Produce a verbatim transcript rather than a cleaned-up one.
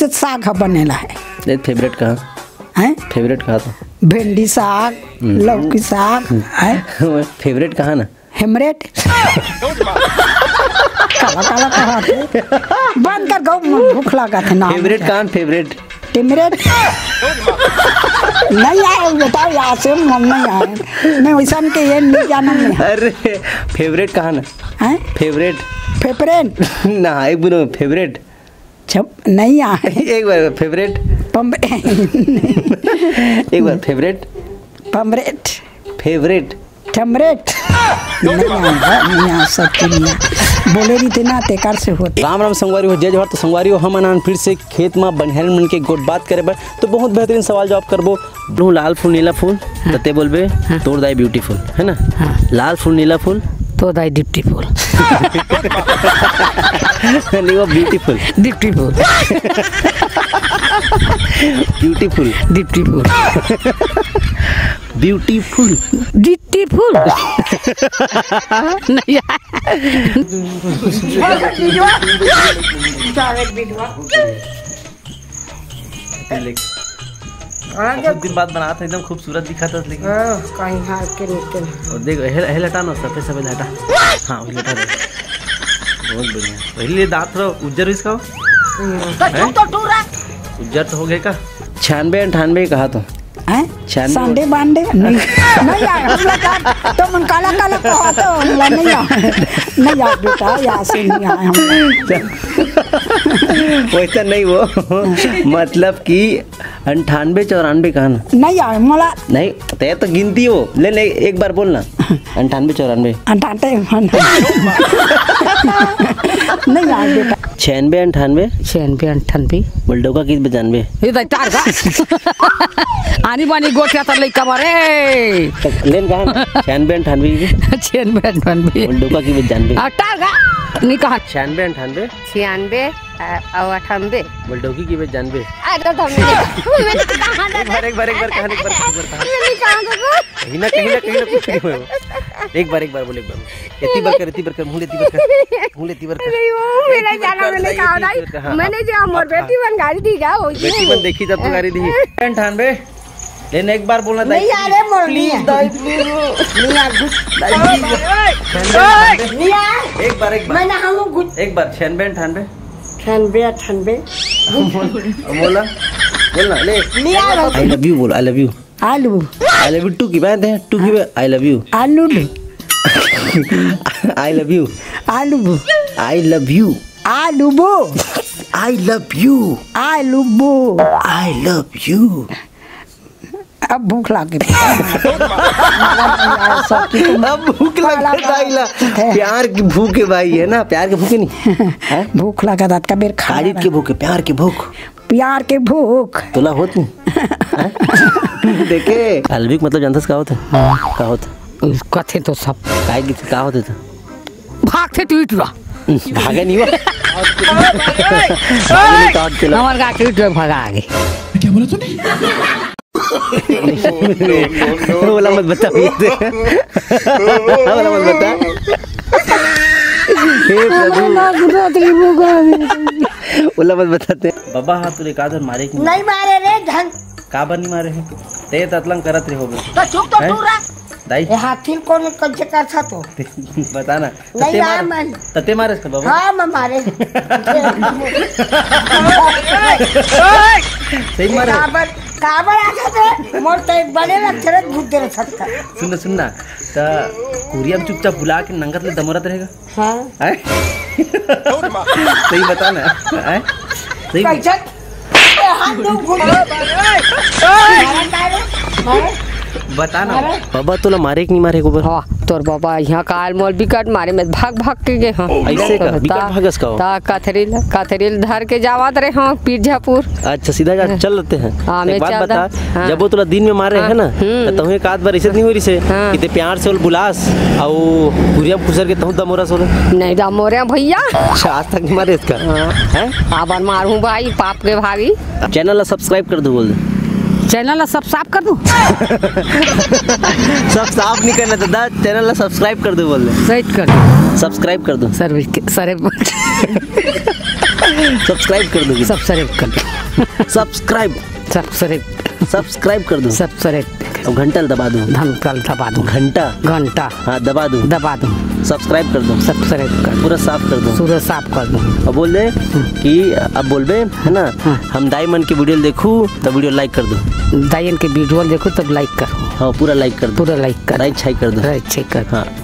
तो साग ह बनेला है। देख, फेवरेट कहा? हैं? फेवरेट कहा तो? भेंडी साग, हम्म। लौकी साग, हैं? फेवरेट कहा ना? हेमरेट। काला काला कहा थे। बंद कर गौ, मन भूख लागत है ना। फेवरेट कहा? फेवरेट। टिमरेट। नहीं आए, बताओ, यहाँ से मन नहीं आए। मैं वैसा के ये नहीं जाना मैं। अरे, फेवरेट कहा ना? हैं? फेवरेट। फेफरेट। ना, एक बोलो, फेवरेट। छप-, नहीं आ। एक बार फेवरेट। पम्बरे। एक बार फेवरेट। पम्बरेट। फेवरेट। ठमरेट। नहीं आ, नहीं आ सकती, नहीं आ। बोले रही थी ना, तेकर से होते। राम राम संगवारी हो, जय जोहार। तो संगवारी हो, हम अनान फिर से खेत में बनिहार मन के गोठ बात करे बर, तो बहुत बेहतरीन सवाल जवाब करबो। बोलूं लाल फूल, नीला फूल, हाँ। तो ते बोलबे, हाँ। तोर दाई ब्यूटीफुल, है ना? हाँ। लाल फूल, नीला फूल। तोर दाई डिप्टी फूल। नहीं, वो ब्यूटीफुल। डिप्टी फूल। ब्यूटीफुल। डिप्टी फूल। ब्यूटीफुल। डिप्टी फूल। नहीं यार। देख, हाँ, बहुत दिन बाद बनात है, एकदम खूबसूरत दिखत है, लेकिन हाँ, कहीं हाथ के निकल। और देख, हेल-, हेल हटा ना, सफेद सफेद हटा। हाँ, वही हटा दे। बहुत बढ़िया। पहले दांत रहो, उज्जर इसका हो? हम्म। हैं? उज्जर तो हो गए का? छियानबे अंठानबे कहा तो। हैं? छियानबे। सांडे बांडे? नहीं, नहीं यार, हम लोग का तो मन काला काला कहा तो हम लोग नहीं यार। नहीं यार बेटा, यहाँ से नहीं आए हम लोग। वैसा नहीं वो। मतलब कि अंठानबे चौरानबे कहा ना? नहीं यार, मला नहीं, ते तो गिनती हो। ले, ले, एक बार बोलना। अंठानबे चौरानबे। अंठानबे, नहीं यार बेटा। छियानबे अंठानबे। छियानबे अंठानबे। बोल डोका किस बजानबे। ये तो तार का। आनी बानी गोठिया तर लइका मारे। तो लेन कहा ना? छियानबे अंठानबे की। छियानबे अंठानबे। बोल डोका की बजानबे। आ, तार का। नहीं कहा। छियानबे अंठानबे। छियानबे, अ, और अठानबे। बोल डोकी की बजानबे। अरे तो हमने, मैंने कहा था। एक बार, एक बार, एक बार कहा, एक बार, एक बार कहा। मैंने कहा था। कहीं ना, कहीं ना, कहीं ना कुछ नहीं हुआ। एक बार, एक बार बोल, एक बार। एती बर कर, एती बर कर, मुंह ले एती बर कर। मुंह ले एती बर कर। नहीं, वो मेरा एती बर जाना कर, मैंने एती कहा बर नहीं। कर, हाँ, मैंने हाँ। जो मोर हाँ, बेटी हाँ। बन गाड़ी दी जा, वो बेटी ये। बन देखी जब तू गाड़ी दी। अंठानबे। लेकिन एक बार बोलना, दाई, नहीं आ रे, मोर प्लीज, नहीं आ। दाई, प्लीज। नहीं आ, गुड। दाई, प्लीज। नहीं आ। एक बार, एक बार। मैं ना हूँ गुड। एक बार, छियानबे, अंठानबे। छियानबे, अंठानबे। बोल, बोला, बोलना, ले। नहीं आ रहा। I love you बोल, I love you। आलू। I love you टू की बात है, टू की बात, I love you। आलू। I love you। आलू। I love you। आलू बो। I love you। आलू बो। I love you। अब भूख लागे। अब भूख लगे दाई ला। प्यार की भूख है भाई, है ना? प्यार की भूख है नहीं? हैं? भूख लगा था, कबीर खा खालिद लेना। की भूख है, प्यार की भूख। प्यार के भूख। तोला होत नहीं? हैं? देखे, I love you मतलब जानथस का होत है? हाँ। का होत है? कथे तो सब। काय की का होत है तो? भागथे तू इटुरा। भागे नहीं हुआ। भागे नहीं काट के ला। हमार गाठी इटुरा भगा आगे। क्या बोला तूने? ओला मत बता भैया। ओला मत बता। हे प्रभु। ओला मत बताते। बाबा, हाँ, तू एक आदर मारे कि नहीं मारे रे ढंग। काबर नहीं मारे हैं? ते ततलंग करत रहे होबे। तो चुप तो हैं? तू रह। दाई। ए हाथी कौन कच्चे कर था तो? बता ना। नहीं तते यार, मारे, मैं तते मारे इसका बाबा। हाँ, मैं मारे। सही मारे। काबर, काबर आ जाते? मोर तो एक बड़े ना चरत भूत दे सकता। सुन ना, सुन ना। त कुरिया में चुपचाप बुला के नंगत ले दमोरत रहेगा। हाँ। हैं? सही बता ना। हैं? सही कैसे? ए, हाथ दो घूम। मारा का रे? मारा? बता ना। मारा? बाबा तोला मारे कि नहीं मारे गोबर? हाँ, तोर बाबा यहाँ काल मोल बिकट मारे में भाग भाग के गए हाँ। ऐसे का? तो बिकट ता-, भागस का हो? ता कथरील, कथरील धर के जावत रहे हाँ पीरझापुर। अच्छा, सीधा जा, हाँ। चल लेते हैं। हाँ, एक मैं बात चल बता, दा-, हाँ। जब वो तोला दिन में मारे हाँ। है ना, हम्म। तो तहुँ एक आध बार ऐसे नहीं हो रही से हाँ। कि ते प्यार से ओल बुलास, अउ कुरिया में खुसर के तहुँ दमोरा सोले। नहीं दमोरे भैया। अच्छा, आज तक नहीं मारे इसका? हाँ। हैं? आबर मारूं भाई, पाप के भागी। चैनल ला सब्सक्राइब कर दो, बोल दे। चैनल ला सब्सक्राइब कर दो। सब साफ नहीं करना दादा, चैनल ला सब्सक्राइब कर दो, बोल दे। सही कर दो। सब्सक्राइब कर दो। सर्विस के, सरे सब्सक्राइब कर दो। सब्सक्राइब कर दो। सब्सक्राइब। सब्सक्राइब। सब्सक्राइब कर दो। सब्सक्राइब। अब घंटा ल दबा दो। घंटा ल दबा दो। घंटा। घंटा। हाँ, दबा दो। दबा दो। सब्सक्राइब कर दो। सब्सक्राइब कर दो। पूरा साफ कर दो। पूरा साफ कर दो। अब बोल दे कि अब बोलबे, है ना? हाँ। हम दाई मन के वीडियो ल देखू, तो वीडियो लाइक कर दो। दाई मन के वीडियो ल देखू, तब लाइक करो। हाँ, पूरा लाइक कर दो। पूरा लाइक कर दो। राइट छाई कर दो। राइट छाई कर दो। हाँ।